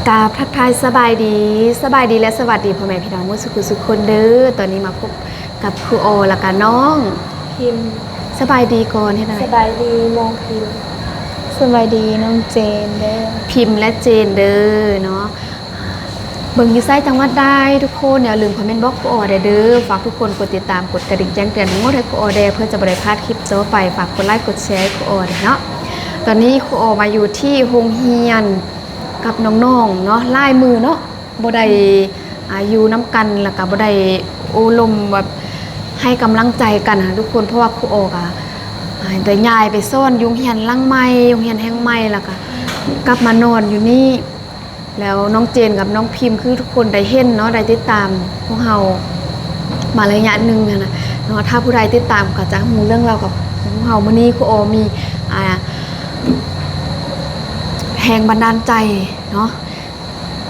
ກາບທັກທາຍສະບາຍດີ, ສະບາຍດີ ແລະ ສະຫວັດດີພໍ່ແມ່ພີ່ນ້ອງໝົດສູ່ຜູ້ສູ່ຄົນເດີ. ຕອນນີ້ມາພົບກັບຄູອໍ ແລ້ວກະນ້ອງ ພິມ. ສະບາຍດີກ່ອນ, ເຮັດຈັ່ງໃດ? ສະບາຍດີນ້ອງພິມ. ສະບາຍດີນ້ອງເຈນເດີ. ພິມ ແລະ ເຈນເດີເນາະ. ເບິ່ງຢູ່ໃສ ຈັງຫວັດໃດທຸກຄົນ, ຢ່າລືມຄອມເມັນບອກຄູອໍໄດ້ເດີ. ຝາກທຸກຄົນກົດຕິດຕາມ, ກົດກະດິ່ງແຈ້ງເຕືອນທັງໝົດໃຫ້ຄູອໍແດ່ ເພື່ອຈະບໍ່ໄດ້ພາດຄລິບຕໍ່ໄປ. ຝາກກົດໄລກົດແຊໃຫ້ຄູອໍແດ່ເນາະ. ຕອນນີ້ຄູອໍມາຢູ່ທີ່ໂຮງຮຽນ ກັບນ້ອງໆເນາະ, ຫຼາຍມື້ເນາະ ບໍ່ໄດ້ ອືມ ອາ ຢູ່ນຳກັນ ແລ້ວກະບໍ່ໄດ້ໂອ້ລົມແບບໃຫ້ກຳລັງໃຈກັນນະທຸກຄົນ, ເພາະວ່າຄູອໍກະ ອາ ໄດ້ຍ້າຍໄປສອນຢູ່ໂຮງຮຽນຫຼັງໃໝ່, ໂຮງຮຽນແຫ່ງໃໝ່, ແລ້ວກະກັບມານອນຢູ່ນີ້. ແລ້ວນ້ອງເຈນກັບນ້ອງພິມ ຄືທຸກຄົນໄດ້ເຫັນເນາະ, ໄດ້ຕິດຕາມພວກເຮົາມາໄລຍະໜຶ່ງຫັ້ນນະເນາະ, ຖ້າຜູ້ໃດຕິດຕາມກໍຈະຮູ້ເລື່ອງລາວກັບພວກເຮົາ. ມື້ນີ້ຄູອໍມີ ອາ ແຮງບັນດານໃຈເນາະ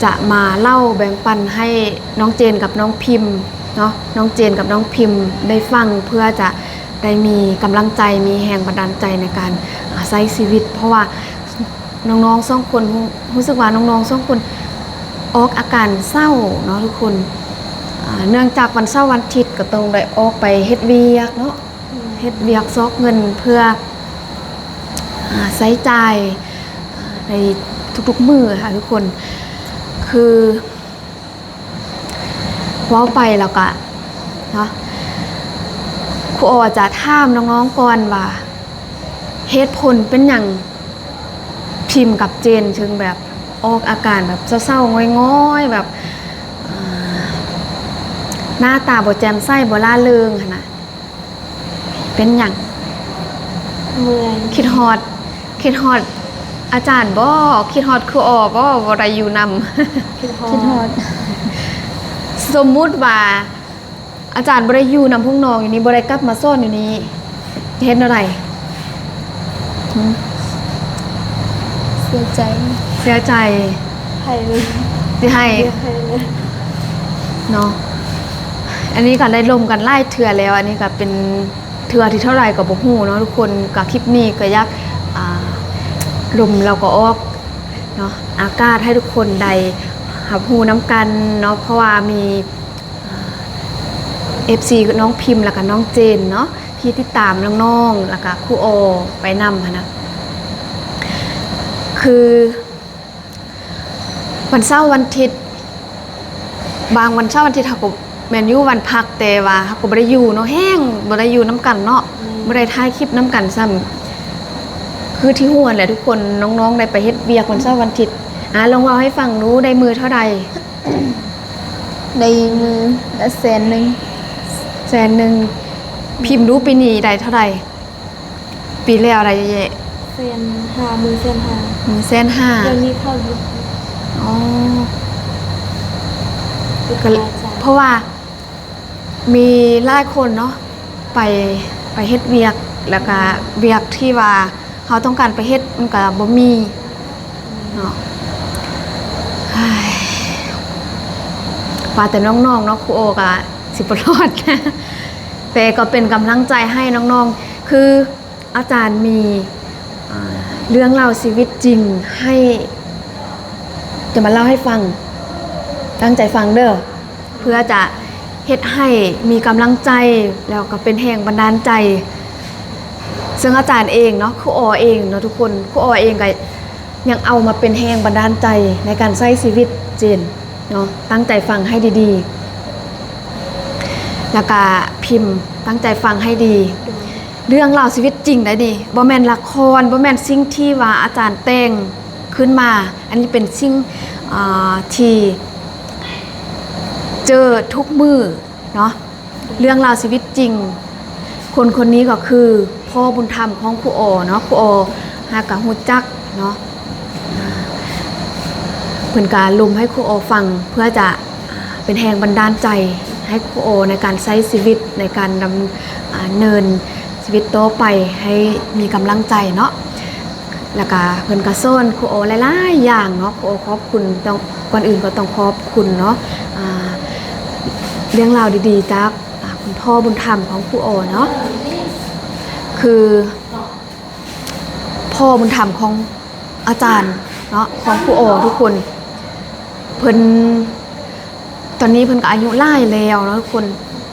ຈະມາເລົ່າແບ່ງປັນໃຫ້ນ້ອງເຈນກັບນ້ອງພິມເນາະ, ນ້ອງເຈນກັບນ້ອງພິມໄດ້ຟັງ ເພື່ອຈະໄດ້ມີກຳລັງໃຈ, ມີແຮງບັນດານໃຈໃນການ ອາ ໃຊ້ຊີວິດ. ເພາະວ່ານ້ອງໆສອງຄົນ ຮູ້ ຮູ້ສຶກວ່ານ້ອງໆສອງຄົນອອກອາການເສົ້າເນາະທຸກຄົນ. ອາ ເນື່ອງຈາກວັນເສົາວັນທິດກໍຕ້ອງໄດ້ອອກໄປເຮັດວຽກເນາະ, ອືມ ເຮັດວຽກຊອກເງິນເພື່ອ ອາ ໃຊ້ຈ່າຍ ອາ ໃນທຸກໆມື້ຫັ້ນນະທຸກຄົນ. ຄືເວົ້າໄປແລ້ວກະເນາະ, ຄູອໍຈະຖາມນ້ອງໆກ່ອນວ່າ ເຫດຜົນເປັນຫຍັງພິມກັບເຈນເຖິງແບບອອກອາການແບບເສົ້າໆ ຫງອຍໆ ແບບ ອາ ໜ້າຕາບໍ່ແຈ່ມໃສ, ບໍ່ລ່າເລີງຫັ້ນນະ? ເປັນຫຍັງ? ເມື່ອຍ. ຄິດຮອດ ຄິດຮອດອາຈານບໍ? ຄິດຮອດຄູອໍບໍ? ບໍ່ໄດ້ຢູ່ນຳ. ຄິດຮອດ. ສົມມຸດວ່າອາຈານບໍ່ໄດ້ຢູ່ນຳພວກນ້ອງຢູ່ນີ້, ບໍ່ໄດ້ກັບມາສອນຢູ່ນີ້, ເຮັດແນວໃດ? ຫື? ເສຍໃຈ. ເສຍໃຈ. ໄຫ້ເລີຍ. ຊິໄຫ້. ເສຍໃຈເລີຍເນາະ. ອັນນີ້ກໍໄດ້ລົມກັນຫຼາຍເທື່ອແລ້ວ, ອັນນີ້ກໍເປັນເທື່ອທີເທົ່າໃດກໍບໍ່ຮູ້ເນາະທຸກຄົນ. ກໍຄລິບນີ້ກໍຢາກ ອາ ລົມແລ້ວກໍອອກເນາະ, ອາກາດໃຫ້ທຸກຄົນໄດ້ຮັບຮູ້ນຳກັນເນາະ, ເພາະວ່າມີ ອາ ເອັຟຊີ ນ້ອງພິມ ແລ້ວກະນ້ອງເຈນເນາະ ທີ່ຕິດຕາມນ້ອງໆ ແລ້ວກະຄູອໍໄປນຳຫັ້ນນະ. ຄືວັນເສົາວັນທິດ ບາງວັນເສົາວັນທິດເຮົາກໍແມ່ນຢູ່ວັນພັກ, ແຕ່ວ່າເຮົາກໍບໍ່ໄດ້ຢູ່ເນາະ, ແຮງບໍ່ໄດ້ຢູ່ນຳກັນເນາະ, ແມ່ນ ບໍ່ໄດ້ຖ່າຍຄລິບນຳກັນຊ້ຳ. ຄືທີ່ຮູ້ຫັ້ນແຫຼະທຸກຄົນ, ນ້ອງໆໄດ້ໄປເຮັດວຽກວັນເສົາວັນທິດ. ອາ ລອງເວົ້າໃຫ້ຟັງດູ, ໄດ້ມື້ເທົ່າໃດ? ໄດ້ມື້ລະແສນໜຶ່ງ. ແສນໜຶ່ງ. ພິມດູປີນີ້ໄດ້ເທົ່າໃດ? ປີແລ້ວໄດ້ເທົ່າໃດ? ແສນຫ້າ. ມື້ແສນຫ້າ. ມື້ແສນຫ້າ. ດຽວນີ້ເຂົ້າຢູ່. ອໍ ກໍເລີຍ ເພາະວ່າມີຫຼາຍຄົນເນາະ ໄປ ໄປເຮັດວຽກ ແລ້ວກະວຽກທີ່ວ່າ ເຮົາຕ້ອງການໄປເຮັດມັນກະບໍ່ມີເນາະ. ເຮີ້ຍ ວ່າແຕ່ນ້ອງໆເນາະ, ຄູໂອກະຊິບໍ່ລອດ ແຕ່ກໍເປັນກຳລັງໃຈໃຫ້ນ້ອງໆ. ຄືອາຈານມີ ອ່າ ເລື່ອງລາວຊີວິດຈິງໃຫ້ ຈະມາເລົ່າໃຫ້ຟັງ, ຕັ້ງໃຈຟັງເດີ. ເພື່ອຈະເຮັດໃຫ້ມີກຳລັງໃຈ ແລ້ວກໍເປັນແຮງບັນດານໃຈ. ເຊິ່ງອາຈານເອງເນາະ, ຄູອໍເອງເນາະທຸກຄົນ, ຄູອໍເອງກໍຍັງເອົາມາເປັນແຮງບັນດານໃຈໃນການໃຊ້ຊີວິດ. ເຈນເນາະ, ຕັ້ງໃຈຟັງໃຫ້ດີໆ ແລ້ວກະພິມຕັ້ງໃຈຟັງໃຫ້ດີ. ເລື່ອງລາວຊີວິດຈິງໃດ໋ນີ້, ບໍ່ແມ່ນລະຄອນ, ບໍ່ແມ່ນສິ່ງທີ່ວ່າອາຈານແຕ່ງຂຶ້ນມາ. ອັນນີ້ເປັນສິ່ງ ອ່າ ທີ່ເຈີທຸກມື້ເນາະ, ເລື່ອງລາວຊີວິດຈິງ. ຄົນຄົນນີ້ກໍຄືພໍ່ບຸນທຳຂອງຄູອໍເນາະ, ຄູອໍຫາກະຮູ້ຈັກເນາະ. ເພິ່ນກະລົມໃຫ້ຄູອໍຟັງ ເພື່ອຈະເປັນແຮງບັນດານໃຈໃຫ້ຄູອໍໃນການໃຊ້ຊີວິດ, ໃນການດຳ ອ່າ ເນີນຊີວິດຕໍ່ໄປໃຫ້ມີກຳລັງໃຈເນາະ. ແລ້ວກະເພິ່ນກະສອນຄູອໍຫຼາຍໆຢ່າງເນາະ. ຄູອໍຂອບຄຸນ, ຕ້ອງ ກ່ອນອື່ນກໍຕ້ອງຂອບຄຸນເນາະ ອ່າ ເລື່ອງລາວດີໆຈາກ ອ່າ ຄຸນພໍ່ບຸນທຳຂອງຄູອໍເນາະ, ຄືພໍ່ບຸນທຳຂອງ ອາຈານເນາະ ຂອງຄູອໍທຸກຄົນ. ເພິ່ນ ຕອນນີ້ເພິ່ນກໍອາຍຸຫຼາຍແລ້ວເນາະທຸກຄົນ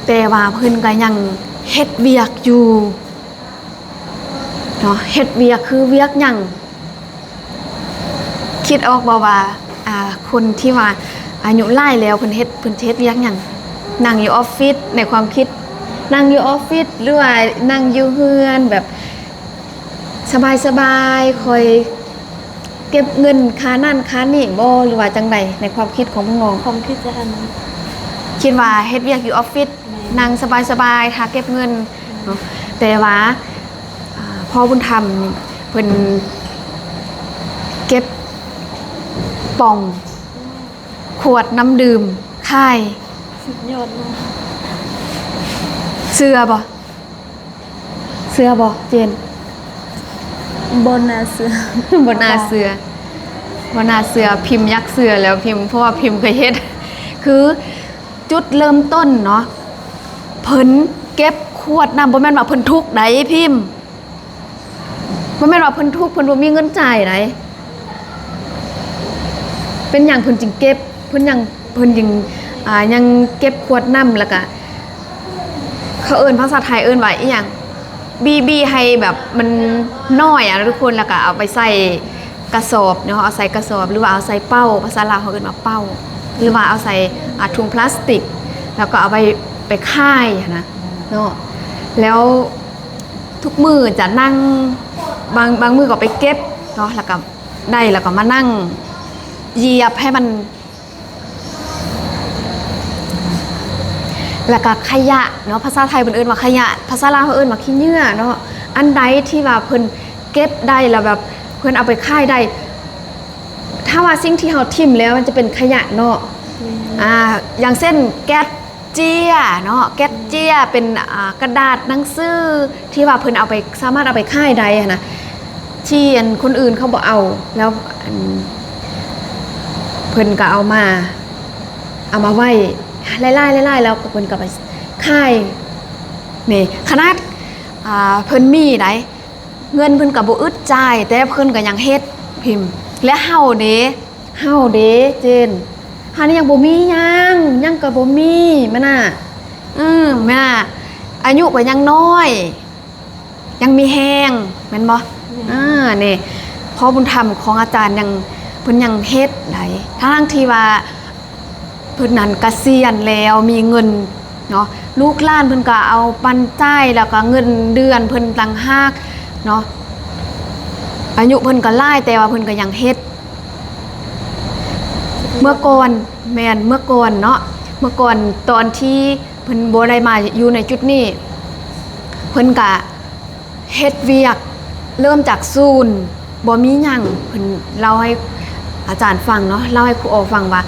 ແຕ່ວ່າເພິ່ນກໍຍັງເຮັດວຽກຢູ່ເນາະ. ເຮັດວຽກຄືວຽກຫຍັງ? ຄິດອອກບໍ່ວ່າ ອ່າ ຄົນທີ່ວ່າອາຍຸຫຼາຍແລ້ວເພິ່ນເຮັດ ເພິ່ນຈະເຮັດວຽກຫຍັງ? ນັ່ງຢູ່ອອບຟິດ ໃນຄວາມຄິດ ນັ່ງຢູ່ອອບຟິດ ຫຼືວ່ານັ່ງຢູ່ເຮືອນແບບສະບາຍໆ ຄອຍເກັບເງິນຄ່ານັ້ນຄ່ານີ້ບໍ່ ຫຼືວ່າຈັ່ງໃດ? ໃນຄວາມຄິດຂອງພວກນ້ອງ ຄວາມຄິດຈະຫັ້ນ ຄິດວ່າເຮັດວຽກຢູ່ອອບຟິດ ແມ່ນ ນັ່ງສະບາຍໆ ຖ້າເກັບເງິນເນາະ. ແຕ່ວ່າ ອ່າ ພໍ່ບຸນທຳນີ້ເພິ່ນເກັບປ່ອງ ຂວດນ້ຳດື່ມຂາຍ. ສຸດຍອດເນາະ. ເຊື່ອບໍ່? ເຊື່ອບໍ່ເຈນ? ບໍ່ໜ້າເຊື່ອ. ບໍ່ໜ້າເຊື່ອ ບໍ່ໜ້າເຊື່ອ. ພິມຢາກເຊື່ອແລ້ວພິມ ເພາະວ່າພິມເຄີຍເຮັດ. ຄືຈຸດເລີ່ມຕົ້ນເນາະ ເພິ່ນເກັບຂວດນ້ຳ ບໍ່ແມ່ນວ່າເພິ່ນທຸກໃດພິມ. ບໍ່ແມ່ນວ່າເພິ່ນທຸກ ເພິ່ນບໍ່ມີເງິນຈ່າຍໃດ. ເປັນຫຍັງເພິ່ນຈຶ່ງເກັບ ເພິ່ນຍັງ ເພິ່ນຈຶ່ງ ອ່າ ຍັງເກັບຂວດນ້ຳ ແລ້ວກະເຂົາເອີ້ນ ພາສາໄທເອີ້ນວ່າອີ່ຫຍັງ ບີໆ ໃຫ້ແບບມັນໜ້ອຍອະທຸກຄົນ ແລ້ວກະເອົາໄປໃສ່ກະສອບເນາະ ເອົາໃສ່ກະສອບ ຫຼືວ່າເອົາໃສ່ເປົາ ພາສາລາວເຮົາເອີ້ນວ່າເປົາ ຫຼືວ່າເອົາໃສ່ ອ່າ ຖົງພລາສຕິກ ແລ້ວກໍເອົາໄປ ໄປຂາຍຫັ້ນນະເນາະ. ແລ້ວ ທຸກມື້ຈະນັ່ງ ບາງ ບາງມື້ກໍໄປເກັບເນາະ ແລ້ວກໍໄດ້ ແລ້ວກໍມານັ່ງຢຽບໃຫ້ມັນ ແລ້ວກໍຂະຫຍະເນາະ ພາສາໄທເພິ່ນເອີ້ນວ່າຂະຫຍະ ພາສາລາວເຮົາເອີ້ນວ່າຂີ້ເຫຍື້ອເນາະ. ອັນໃດທີ່ວ່າເພິ່ນເກັບໄດ້ ແລ້ວແບບເພິ່ນເອົາໄປຂາຍໄດ້ ຖ້າວ່າສິ່ງທີ່ເຮົາຖິ້ມແລ້ວມັນຈະເປັນຂະຫຍະເນາະ ແມ່ນ ອ່າ ຢ່າງເຊັ່ນແກັດ ເຈ້ຍເນາະ ແກັດເຈ້ຍ ເປັນ ອ່າ ກະດາດໜັງສືທີ່ວ່າເພິ່ນເອົາໄປ ສາມາດເອົາໄປຂາຍໄດ້ຫັ້ນນະ ທີ່ອັນຄົນອື່ນເຂົາບໍ່ເອົາ ແລ້ວອັນເພິ່ນກໍເອົາມາ ເອົາມາໄວ້ຫຼາຍໆ ຫຼາຍໆ ແລ້ວເພິ່ນກໍໄປຂາຍ. ນີ້ຂະໜາດ ອ່າ ເພິ່ນມີໃດ ເງິນເພິ່ນກໍບໍ່ອຶດຈ່າຍ ແຕ່ເພິ່ນກໍຍັງເຮັດພິມ. ແລະເຮົາເດ ເຮົາເດເຈນ ເຮົານີ້ຍັງບໍ່ມີຫຍັງ ຫຍັງກໍບໍ່ມີ ແມ່ນນະ. ເອີ ແມ່ນນະ ອາຍຸກໍຍັງນ້ອຍ ຍັງມີແຮງ ແມ່ນບໍ່? ແມ່ນ ເອີ ນີ້ ພໍ່ບຸນທຳຂອງອາຈານຍັງ ເພິ່ນຍັງເຮັດໄດ້ ທັງໆທີ່ວ່າ ເພິ່ນນັ້ນກະສຽນແລ້ວ ມີເງິນເນາະ ລູກຫຼານເພິ່ນກໍເອົາປັນຈ່າຍ ແລ້ວກໍເງິນເດືອນເພິ່ນຕ່າງຫາກເນາະ. ອາຍຸເພິ່ນກໍຫຼາຍ ແຕ່ວ່າເພິ່ນກໍຍັງເຮັດ. ເມື່ອກ່ອນ ແມ່ນ ເມື່ອກ່ອນເນາະ ເມື່ອກ່ອນຕອນທີ່ເພິ່ນບໍ່ໄດ້ມາຢູ່ໃນຈຸດນີ້ ເພິ່ນກະ ເຮັດວຽກເລີ່ມຈາກສູນ ບໍ່ມີຫຍັງ. ເພິ່ນເລົ່າໃຫ້ອາຈານຟັງເນາະ ເລົ່າໃຫ້ຄູອໍຟັງວ່າ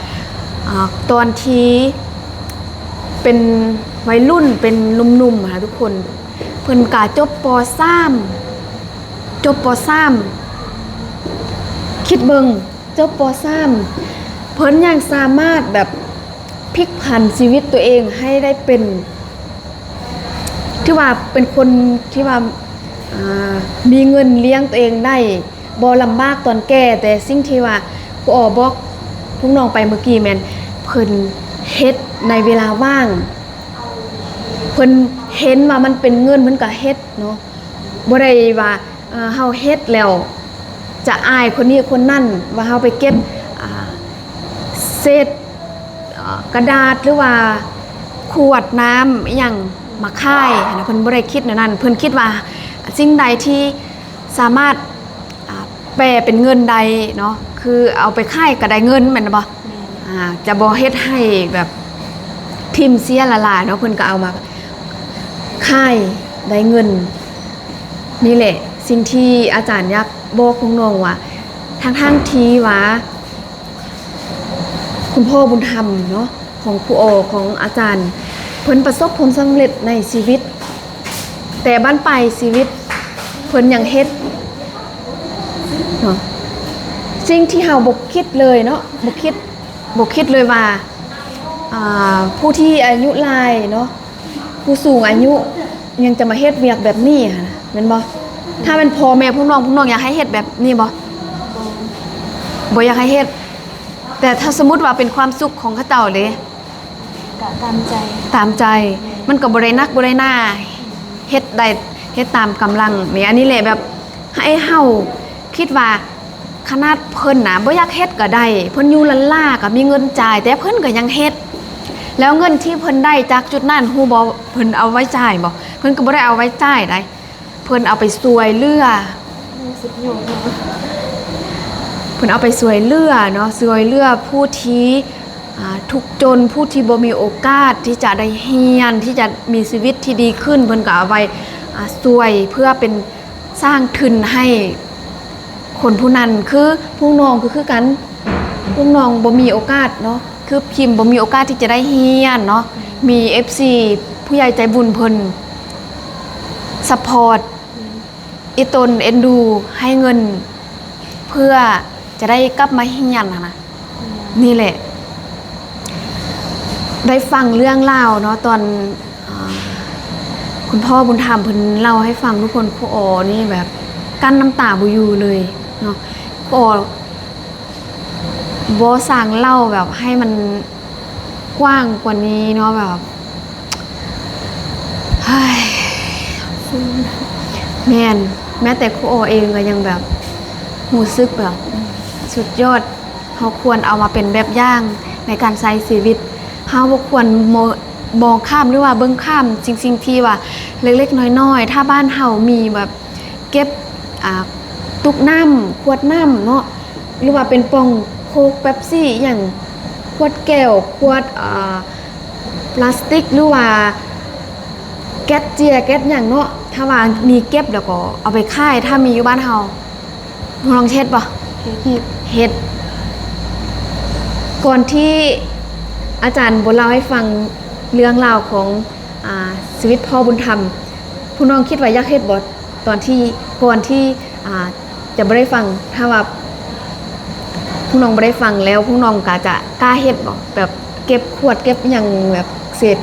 ອາ ຕອນທີ່ເປັນໄວລຸ້ນ ເປັນໜຸ່ມໆ ຫັ້ນນະທຸກຄົນ ເພິ່ນກະຈົບ ປໍສາມ ຈົບ ປໍສາມ ຄິດເບິ່ງ ຈົບ ປໍສາມ ເພິ່ນຍັງສາມາດແບບ ພລິກຜັນຊີວິດຕົວເອງໃຫ້ໄດ້ເປັນ ຖືວ່າເປັນຄົນທີ່ວ່າ ອ່າ ມີເງິນລ້ຽງຕົວເອງໄດ້ ບໍ່ລຳບາກຕອນແກ່. ແຕ່ສິ່ງທີ່ວ່າຄູອໍບອກພວກນ້ອງໄປເມື່ອກີ້ແມ່ນ ເພິ່ນເຮັດໃນເວລາວ່າງ ເພິ່ນເຫັນວ່າມັນເປັນເງິນ ເພິ່ນກໍເຮັດເນາະ ບໍ່ໄດ້ວ່າ ເຮົາເຮັດແລ້ວຈະອາຍຄົນນີ້ຄົນນັ້ນ ວ່າເຮົາໄປເກັບ ອ່າ ເສດ ເອີ ກະດາດ ຫຼືວ່າຂວດນ້ຳອີ່ຫຍັງມາຂາຍຫັ້ນນະ ເພິ່ນບໍ່ໄດ້ຄິດແນວນັ້ນ. ເພິ່ນຄິດວ່າສິ່ງໃດທີ່ສາມາດ ອ່າ ແປເປັນເງິນໄດ້ເນາະ ຄືເອົາໄປຂາຍກໍໄດ້ເງິນ ແມ່ນບໍ່? ແມ່ນ ອ່າ ຈະບໍ່ເຮັດໃຫ້ແບບຖິ້ມເສຍຫຼາຍໆເນາະ ເພິ່ນກໍເອົາມາຂາຍໄດ້ເງິນ. ນີ້ແຫຼະ ສິ່ງທີ່ອາຈານຢາກບອກພວກນ້ອງວ່າ ທັງໆທີ່ວ່າ ຄຸນພໍ່ບຸນທຳເນາະ ຂອງຄູອໍ ຂອງອາຈານ ເພິ່ນປະສົບຜົນສຳເລັດໃນຊີວິດ ແຕ່ບັ້ນປາຍຊີວິດເພິ່ນຍັງເຮັດເນາະ ສິ່ງທີ່ເຮົາບໍ່ຄິດເລີຍເນາະ ບໍ່ຄິດ ບໍ່ຄິດເລີຍວ່າ ອ່າ ຜູ້ທີ່ອາຍຸຫຼາຍເນາະ ຜູ້ສູງອາຍຸຍັງຈະມາເຮັດວຽກແບບນີ້ຫັ້ນນະ ແມ່ນບໍ່? ຖ້າແມ່ນພໍ່ແມ່ພວກນ້ອງ ພວກນ້ອງຢາກໃຫ້ເຮັດແບບນີ້ບໍ່? ບໍ່ ບໍ່ຢາກໃຫ້ເຮັດ. ແຕ່ຖ້າສົມມຸດວ່າເປັນຄວາມສຸກຂອງເຂົາເຈົ້າເດ້ ກະຕາມໃຈ ຕາມໃຈ ແມ່ນ ມັນກໍບໍ່ໄດ້ໜັກບໍ່ໄດ້ໜາ ເຮັດໄດ້ ເຮັດຕາມກຳລັງນີ້. ອັນນີ້ແຫຼະແບບໃຫ້ເຮົາຄິດວ່າ ຂະໜາດເພິ່ນນະບໍ່ຢາກເຮັດກໍໄດ້ ເພິ່ນຢູ່ລ້າໆກໍມີເງິນຈ່າຍ ແຕ່ເພິ່ນກໍຍັງເຮັດ. ແລ້ວເງິນທີ່ເພິ່ນໄດ້ຈາກຈຸດນັ້ນ ຮູ້ບໍ່ ເພິ່ນເອົາໄວ້ຈ່າຍບໍ່? ເພິ່ນກໍບໍ່ໄດ້ເອົາໄວ້ຈ່າຍໃດ ເພິ່ນເອົາໄປຊ່ວຍເຫຼືອ ໂອ້ ສຸດຍອດເນາະ ເພິ່ນເອົາໄປຊ່ວຍເຫຼືອເນາະ ຊ່ວຍເຫຼືອຜູ້ທີ່ ອ່າ ທຸກຈົນ ຜູ້ທີ່ບໍ່ມີໂອກາດທີ່ຈະໄດ້ຮຽນ ທີ່ຈະມີຊີວິດທີ່ດີຂຶ້ນ ເພິ່ນກໍເອົາໄວ້ ອ່າ ຊ່ວຍເພື່ອເປັນ ສ້າງທຶນໃຫ້ຄົນຜູ້ນັ້ນ ຄືພວກນ້ອງກໍຄືກັນ ພວກນ້ອງບໍ່ມີໂອກາດເນາະ ຄືພິມບໍ່ມີໂອກາດທີ່ຈະໄດ້ຮຽນເນາະ ມີເອັຟຊີຜູ້ໃຫຍ່ໃຈບຸນເພິ່ນຊັບພອດ ອີ່ຕົນເອັນດູ ໃຫ້ເງິນ ເພື່ອຈະໄດ້ກັບມາຮຽນຫັ້ນນະ. ນີ້ແຫຼະ ໄດ້ຟັງເລື່ອງລາວເນາະ ຕອນ ອ່າ ຄຸນພໍ່ບຸນທຳເພິ່ນເລົ່າໃຫ້ຟັງ ທຸກຄົນ ຄູອໍນີ້ແບບກັ້ນນ້ຳຕາບໍ່ຢູ່ເລີຍເນາະ. ຄູອໍບໍ່ຊ່າງເລົ່າແບບໃຫ້ມັນກວ້າງກວ່ານີ້ເນາະ ແບບ ເຮີ້ຍ ແມ່ນ ແມ້ແຕ່ຄູອໍເອງກໍຍັງແບບຮູ້ສຶກແບບ ອືມ ສຸດຍອດ. ເຮົາຄວນເອົາມາເປັນແບບຢ່າງໃນການໃຊ້ຊີວິດ. ເຮົາບໍ່ຄວນມ- ມອງຂ້າມ ຫຼືວ່າເບິ່ງຂ້າມສິ່ງ ສິ່ງທີ່ວ່າເລັກໆນ້ອຍໆ. ຖ້າບ້ານເຮົາມີແບບເກັບ ອ່າ ຕຸກນ້ຳ ຂວດນ້ຳເນາະ ຫຼືວ່າເປັນປ່ອງໂຄກ ເປັບຊີ ອີ່ຫຍັງ ຂວດແກ້ວ ຂວດ ອ່າ ພລາສຕິກ ຫຼືວ່າແກັດເຈຍ ແກັດຫຍັງເນາະ ຖ້າວ່າມີເກັບແລ້ວກໍເອົາໄປຂາຍ ຖ້າມີຢູ່ບ້ານເຮົາ. ນ້ອງເຮັດບໍ່? ເຮັດ ເຮັດ. ກ່ອນທີ່ອາຈານບໍ່ເລົ່າໃຫ້ຟັງເລື່ອງລາວຂອງ ອ່າ ຊີວິດພໍ່ບຸນທຳ ພວກນ້ອງຄິດວ່າຢາກເຮັດບໍ່? ຕອນທີ່ ກ່ອນທີ່ ອ່າ ຈະບໍ່ໄດ້ຟັງ ຖ້າວ່າພວກນ້ອງບໍ່ໄດ້ຟັງແລ້ວ ພວກນ້ອງກໍຈະກ້າເຮັດບໍ່? ແບບເກັບຂວດເກັບຫຍັງ ແບບເສດ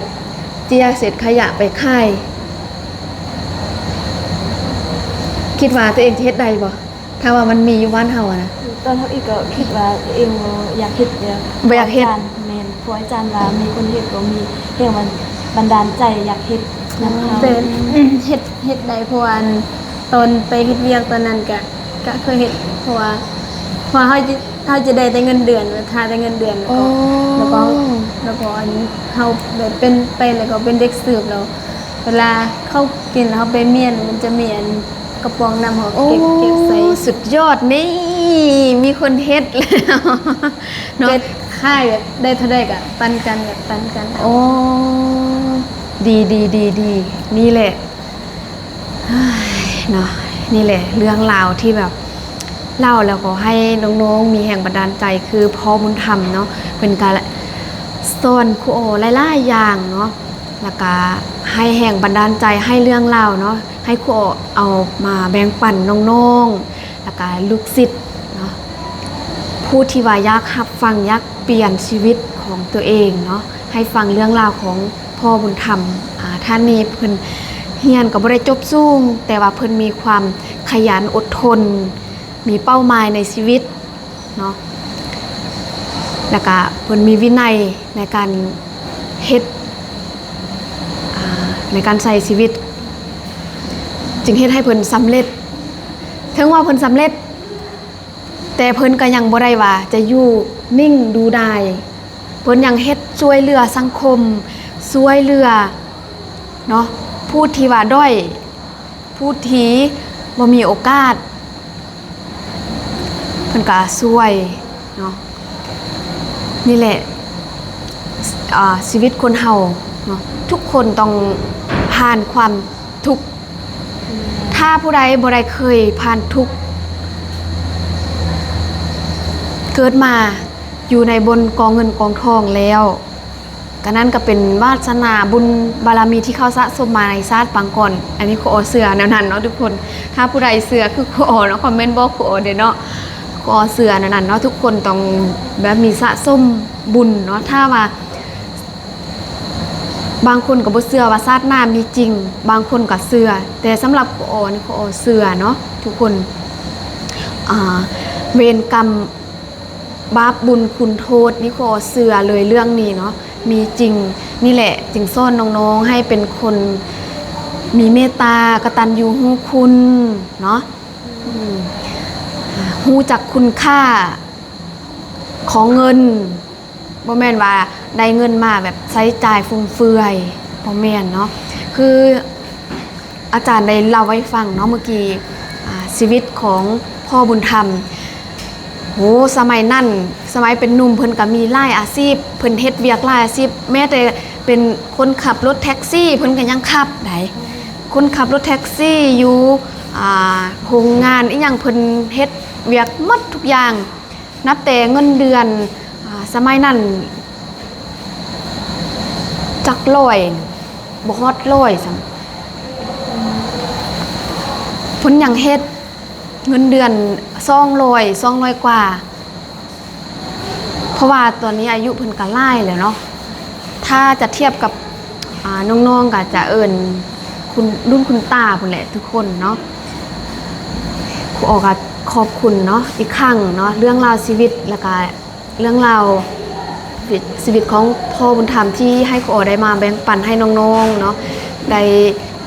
ເຈຍເສດຂະຫຍະໄປຂາຍ ຄິດວ່າຕົວເອງຈະເຮັດໄດ້ບໍ່? ຖ້າວ່າມັນມີຢູ່ບ້ານເຮົາຫັ້ນນະ. ຕອນທຳອິດກໍຄິດວ່າຕົວເອງບໍ່ຢາກເຮັດແບບ ບໍ່ຢາກເຮັດ. ອາຈານ ແມ່ນ ເພາະອາຈານວ່າມີຄົນເຮັດ ກໍມີແຮງບັນ- ບັນດານໃຈຢາກເຮັດນຳເຮົາ. ແຕ່ເຮັດ ເຮັດໄດ້ ເພາະວ່າອັນ ຕອນໄປເຮັດວຽກຕອນນັ້ນກະ ກະເຄີຍເຮັດ ເພາະວ່າ ເພາະວ່າເຮົາຈະ ເຮົາຈະໄດ້ແຕ່ເງິນເດືອນ ຖ້າແຕ່ເງິນເດືອນ ແລ້ວກໍ ອໍ ແລ້ວກໍ ແລ້ວກໍອັນ ເຮົາແບບເປັນ ໄປແລ້ວກໍເປັນເດັກເສີບ ແລ້ວເວລາເຂົາກິນ ເຮົາໄປມ້ຽນ ມັນຈະມີອັນ ກະປ໋ອງນ້ຳ ເຮົາເກັບ ໂອ້ ເກັບໃສ່. ສຸດຍອດນີ້ ມີຄົນເຮັດແລ້ວເນາະ ເກັບຂາຍ ແບບໄດ້ເທົ່າໃດກະປັນກັນ ແບບປັນກັນ. ໂອ້ ດີໆໆໆ ນີ້ແຫຼະ ເນາະ ນີ້ແຫຼະເລື່ອງລາວທີ່ແບບເລົ່າແລ້ວກໍໃຫ້ນ້ອງໆມີແຮງບັນດານໃຈ ຄືພໍ່ບຸນທຳເນາະ ເພິ່ນກະສອນຄູອໍຫຼາຍໆຢ່າງເນາະ ແລ້ວກະໃຫ້ແຮງບັນດານໃຈ ໃຫ້ເລື່ອງລາວເນາະ ໃຫ້ຄູອໍເອົາມາແບ່ງປັນນ້ອງໆ ແລ້ວກະລູກສິດເນາະ ຜູ້ທີ່ວ່າຢາກຮັບຟັງ ຢາກປ່ຽນຊີວິດຂອງຕົວເອງເນາະ ໃຫ້ຟັງເລື່ອງລາວຂອງພໍ່ບຸນທຳ ອາ ທ່ານນີ້ເພິ່ນຮຽນກໍບໍ່ໄດ້ຈົບສູງ ແຕ່ວ່າເພິ່ນມີຄວາມຂະຫຍັນ ອົດທົນ ມີເປົ້າໝາຍໃນຊີວິດເນາະ ແລ້ວກະເພິ່ນມີວິໄນໃນການເຮັດ ອາ ໃນການໃຊ້ຊີວິດ ຈຶ່ງເຮັດໃຫ້ເພິ່ນສຳເລັດ. ເຖິງວ່າເພິ່ນສຳເລັດ ແຕ່ເພິ່ນກໍຍັງບໍ່ໄດ້ວ່າຈະຢູ່ນິ່ງດູດາຍ ເພິ່ນຍັງເຮັດຊ່ວຍເຫຼືອສັງຄົມ ຊ່ວຍເຫຼືອເນາະ ຜູ້ທີ່ວ່າດ້ອຍ ຜູ້ທີ່ບໍ່ມີໂອກາດ ເພິ່ນກໍຊ່ວຍເນາະ. ນີ້ແຫຼະ ອາ ຊີວິດຄົນເຮົາເນາະ ທຸກຄົນຕ້ອງຜ່ານຄວາມ ທຸກ ຖ້າຜູ້ໃດບໍ່ໄດ້ເຄີຍຜ່ານທຸກ ເກີດມາຢູ່ໃນບ່ອນກອງເງິນກອງທອງແລ້ວ ກະນັ້ນກະເປັນວາສະໜາບຸນບາລະມີທີ່ເຂົາສະສົມມາໃນຊາດປາງກ່ອນ. ອັນນີ້ຄູອໍເຊື່ອແນວນັ້ນເນາະທຸກຄົນ. ຖ້າຜູ້ໃດເຊື່ອຄືຄູອໍເນາະ ຄອມເມັນບອກຄູອໍເດ້ເນາະ. ຄູອໍເຊື່ອແນວນັ້ນເນາະ ທຸກຄົນຕ້ອງແບບມີສະສົມບຸນເນາະ. ຖ້າວ່າ ບາງຄົນກໍບໍ່ເຊື່ອວ່າຊາດໜ້າມີຈິງ ບາງຄົນກໍເຊື່ອ ແຕ່ສຳລັບຄູອໍນີ້ ຄູອໍເຊື່ອເນາະທຸກຄົນ. ອາ ເວນກຳ ບາບບຸນຄຸນໂທດນີ້ ຂໍເຊື່ອເລີຍເລື່ອງນີ້ເນາະ ມີຈິງ. ນີ້ແຫຼະຈຶ່ງສອນນ້ອງໆໃຫ້ເປັນຄົນມີເມດຕາ ກະຕັນຍູຮູ້ຄຸນເນາະ ອາ ຮູ້ຈັກຄຸນຄ່າຂອງເງິນ. ບໍ່ແມ່ນວ່າໄດ້ເງິນມາແບບໃຊ້ຈ່າຍຟຸ່ມເຟືອຍ ບໍ່ແມ່ນເນາະ. ຄືອາຈານໄດ້ເລົ່າໃຫ້ຟັງເນາະ ເມື່ອກີ້ ອາ ຊີວິດຂອງພໍ່ບຸນທຳ. ໂຫ ສະໄໝນັ້ນ ສະໄໝເປັນໜຸ່ມ ເພິ່ນກະມີຫຼາຍອາຊີບ ເພິ່ນເຮັດວຽກຫຼາຍອາຊີບ ແມ້ແຕ່ເປັນຄົນຂັບລົດແທັກຊີ ເພິ່ນກະຍັງຂັບໄດ໋. ຄົນຂັບລົດແທັກຊີຢູ່ ອາ ໂຮງງານອີ່ຫຍັງ ເພິ່ນເຮັດວຽກໝົດທຸກຢ່າງ. ນັບແຕ່ເງິນເດືອນ ອາ ສະໄໝນັ້ນຈັກຮ້ອຍ ບໍ່ຮອດຮ້ອຍຊ້ຳ ເພິ່ນຍັງເຮັດເງິນເດືອນສອງຮ້ອຍ ສອງຮ້ອຍກວ່າ. ເພາະວ່າຕອນນີ້ອາຍຸເພິ່ນກະຫຼາຍແລ້ວເນາະ ຖ້າຈະທຽບກັບ ອາ ນ້ອງໆ ກະຈະເອີ້ນຄຸນ ລຸ້ນຄຸນຕາພຸ້ນແຫຼະທຸກຄົນເນາະ. ຄູອໍກະຂອບຄຸນເນາະ ອີກຄັ້ງເນາະ ເລື່ອງລາວຊີວິດ ແລ້ວກະເລື່ອງລາວຊີວິດຂອງພໍ່ບຸນທຳ ທີ່ໃຫ້ຄູອໍໄດ້ມາແບ່ງປັນໃຫ້ນ້ອງໆເນາະ ໄດ້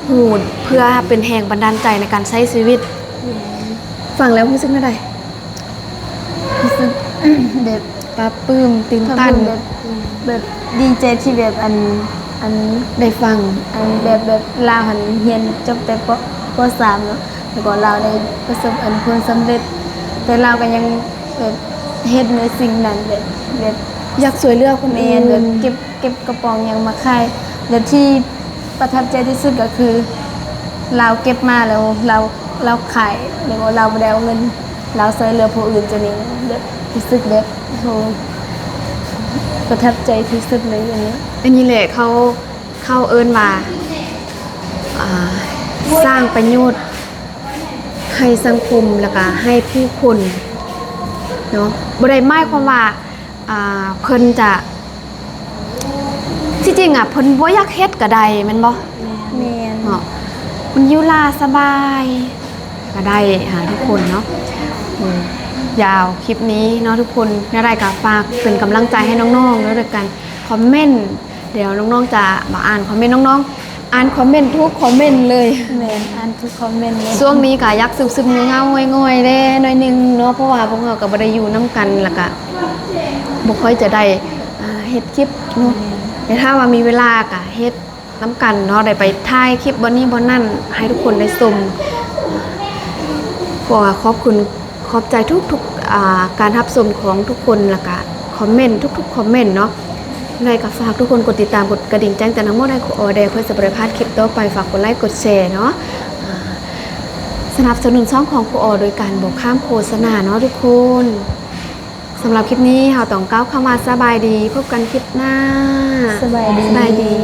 ຮູ້ ເພື່ອເປັນແຮງບັນດານໃຈໃນການໃຊ້ຊີວິດ. ຟັງແລ້ວຮູ້ສຶກແນວໃດ? ຮູ້ສຶກແບບປາບປື້ມ ຕື່ນຕັນ ແບບ ແບບດີໃຈທີ່ແບບ ອັນ ອັນ ໄດ້ຟັງ ອັນ ແບບ ແບບລາວຫັ້ນຮຽນຈົບແຕ່ ປໍສາມເນາະ ແລ້ວກໍລາວໄດ້ປະສົບ ອັນ ຜົນສຳເລັດ ແຕ່ລາວກໍຍັງແບບເຮັດໃນສິ່ງນັ້ນ ແບບ ແບບຢາກຊ່ວຍເຫຼືອຄົນອື່ນ ແມ່ນ ແບບເກັບ ເກັບກະປ໋ອງຫຍັງມາຂາຍ ແລະ ທີ່ປະທັບໃຈທີ່ສຸດກໍຄື ລາວເກັບມາແລ້ວລາວ ລາວຂາຍ ແລ້ວລາວບໍ່ໄດ້ເອົາເງິນ ລາວຊ່ວຍເຫຼືອຜູ້ອື່ນ ຈັ່ງນີ້ແບບຮູ້ສຶກແບບ ໂອ້ ປະທັບໃຈທີ່ສຸດເລີຍອັນນີ້. ອັນນີ້ແຫຼະເຂົາ ເຂົາເອີ້ນວ່າ ອາ ສ້າງປະໂຫຍດໃຫ້ສັງຄົມ ແລ້ວກະໃຫ້ຜູ້ຄົນເນາະ ບໍ່ໄດ້ໝາຍຄວາມວ່າ ອ່າ ເພິ່ນຈະ ທີ່ຈິງອະ ເພິ່ນບໍ່ຢາກເຮັດກະໄດ້ແມ່ນບໍ່? ແມ່ນ ເນາະ ມັນຢູ່ລາສະບາຍກະໄດ້ຫາທຸກຄົນເນາະ. ໂອ້ ຍາວຄລິບນີ້ເນາະທຸກຄົນ ແນວໃດກະຝາກເປັນກຳລັງໃຈໃຫ້ນ້ອງໆເນາະ ດ້ວຍການຄອມເມັນ. ດຽວນ້ອງໆຈະມາອ່ານຄອມເມັນ ນ້ອງໆອ່ານຄອມເມັນທຸກຄອມເມັນເລີຍ. ແມ່ນ ອ່ານທຸກຄອມເມັນເລີຍ. ຊ່ວງນີ້ກະຢາກຊຶບໆເຫງົາໆ ຫງອຍໆແດ່ໜ້ອຍໜຶ່ງເນາະ ເພາະວ່າພວກເຮົາກະບໍ່ໄດ້ຢູ່ນຳກັນ ແລ້ວກະບໍ່ຄ່ອຍຈະໄດ້ ອ່າ ເຮັດຄລິບເນາະ. ແມ່ນ ແຕ່ຖ້າວ່າມີເວລາກະເຮັດນຳກັນເນາະ ໄດ້ໄປຖ່າຍຄລິບບ່ອນນີ້ບ່ອນນັ້ນໃຫ້ທຸກຄົນໄດ້ຊົມ. ກໍຂອບຄຸນ ຂອບໃຈທຸກໆ ອ່າ ການຮັບຊົມຂອງທຸກຄົນ ແລ້ວກະຄອມເມັນທຸກໆຄອມເມັນເນາະ. ແລ້ວກະຝາກທຸກຄົນກົດຕິດຕາມ ກົດກະດິ່ງແຈ້ງເຕືອນທັງໝົດໃຫ້ຄູອໍແດ່ ເພື່ອຈະບໍ່ໄດ້ພາດຄລິບຕໍ່ໄປ. ຝາກກົດໄລກົດແຊເນາະ. ອ່າ ສະໜັບສະໜູນຊ່ອງຂອງຄູອໍໂດຍການບໍ່ຂ້າມໂຄສະນາເນາະທຸກຄົນ. ສຳລັບຄລິບນີ້ເຮົາຕ້ອງກ່າວຄຳວ່າສະບາຍດີ ພົບກັນຄລິບໜ້າ. ສະບາຍດີ ສະບາຍດີ.